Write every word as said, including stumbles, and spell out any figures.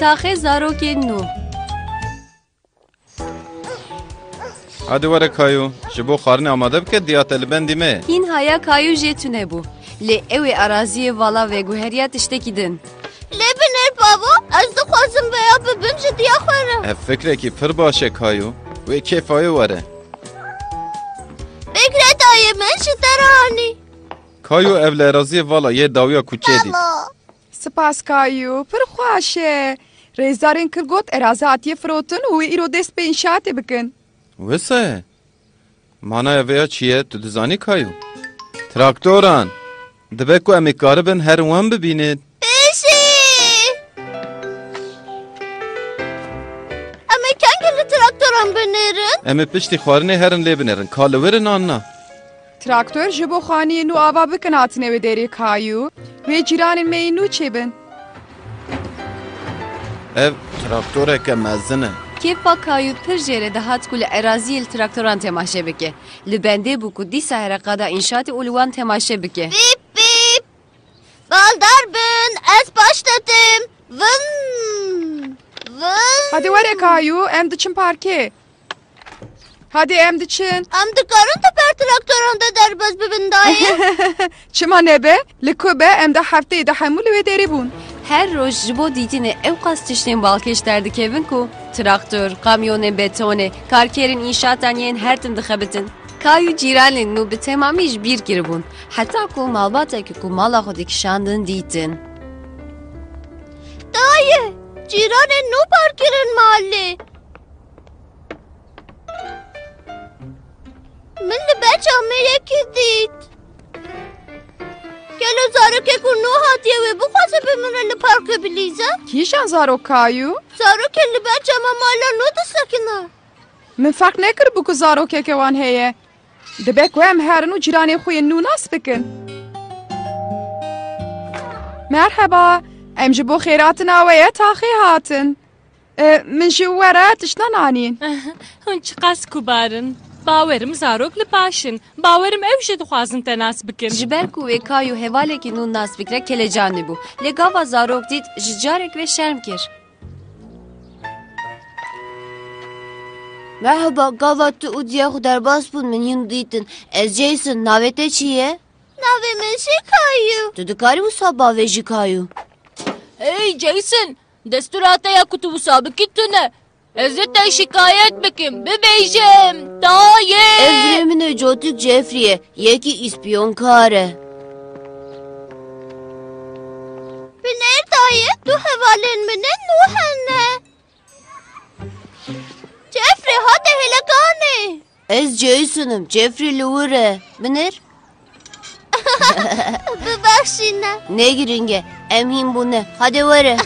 Taxê zarokên nû. Hadi were Kayo, ji bo xwarinê amade bike, diya te li bendî me ye. Hîn haya Kayo jê tune bû. Lê ew ê eraziyê vala veguheriya tiştekî din. Lê binêr bavo, ez dixwazim veya bibim ji diya xwe re. Ev fikrekî pir baş e Kayo. Wê kêfa wê were. Bigre dayê min ji te re anî. Kayo ev li eraziyê vala yê dawiya kuçeyê dît. Bavo. Spas Kayo, pir xweş e. Rêzdarên Kil got eraze hatiye firotin û wê îro dest bi înşaatê bikin. Wisa ye? Manaya vêya çi ye, tu dizanî Kayo? Traktoran! Dibe ku em ê karibin herin wan bibînin. Pêşî! Em ê kengî li traktoran binêrin? Em ê piştî xwarinê herin lê binêrin. Ka li wir in an na? Traktor ji bo xaniyên nû ava bikin hatine wê derê Kayo. Wê cîranên me yên nû çêbin. Ev traktoreke mezin e. Kêfa Kayo pir jê re dihat ku li eraziyê li traktoran temaşe bike. Li bendê bû ku dîsa here qada înşaatê û li wan temaşe bike. Bîp, bîp. Baldar bin, ez paştetim. Vın, vın. Hadi were Kayo, em diçin parkê. Hadi em diçin. Em dikarin di ber traktoran de derbas bibin dayê? Çima nebe? Li ku be, em de hefteyê de hemû li wê derê bûn. Her roj ji bo dîtinê ewqas tiştên balkêş derdikevin ku traktor, kamyonên betonê, karkerên înşaatan yên her tim dixebitin. Kayo cîranên nû bi temamî ji bîr kiribûn. Heta ku malbateke ku mala xwe dikişandin dîtin. Dayê, cîranên nû parkirin malê. Min li ber çavê yekî dît. Gelo zarokek ku nû hatiye wê bixwaze bi min re li parkê bilîze? Kîjan zarok Kayo? Zarokên li ber çava mala nû disekine. Min ferq nekiribû ku zarokeke wan heye. Dibe ku em herin û cîranên xwe yên nû nas bikin. Merheba, em ji bo xêratina we ye taxê hatin. E, min ji we re tiştan anîn. Hûn çiqas kubar in. Bawerim zarok li paş in. Bawerim ew jî dixwazin te nas bikin. Ji ber ku wê Kayo hevalekî nû nas bikire kelecanî bû. Lê gava zarok dît, ji carek ve şerm kir. Merhaba, gava tu û diya xwe derbas bûn min hîn dîtin. Ez Jason, navê te çi ye? Navê min jî Kayo. Tu dikarî wisa bavêjî Kayo? Hey Jason, destûra te ya ku tu wisa bikî tune. Ez ê te şikayet bikim, bibêjim, dayê! Ev birê min e, cotik Jeffrey ye, yekî îspiyonkar e. Binêr dayê, du hevalên min ê nû hene. Jeffrey, hate hêlekanê. Ez Jason im, Jeffrey li wir e. Binêr. Bibexşîne. Ne girîng e, em hîn bûne. Hadi were.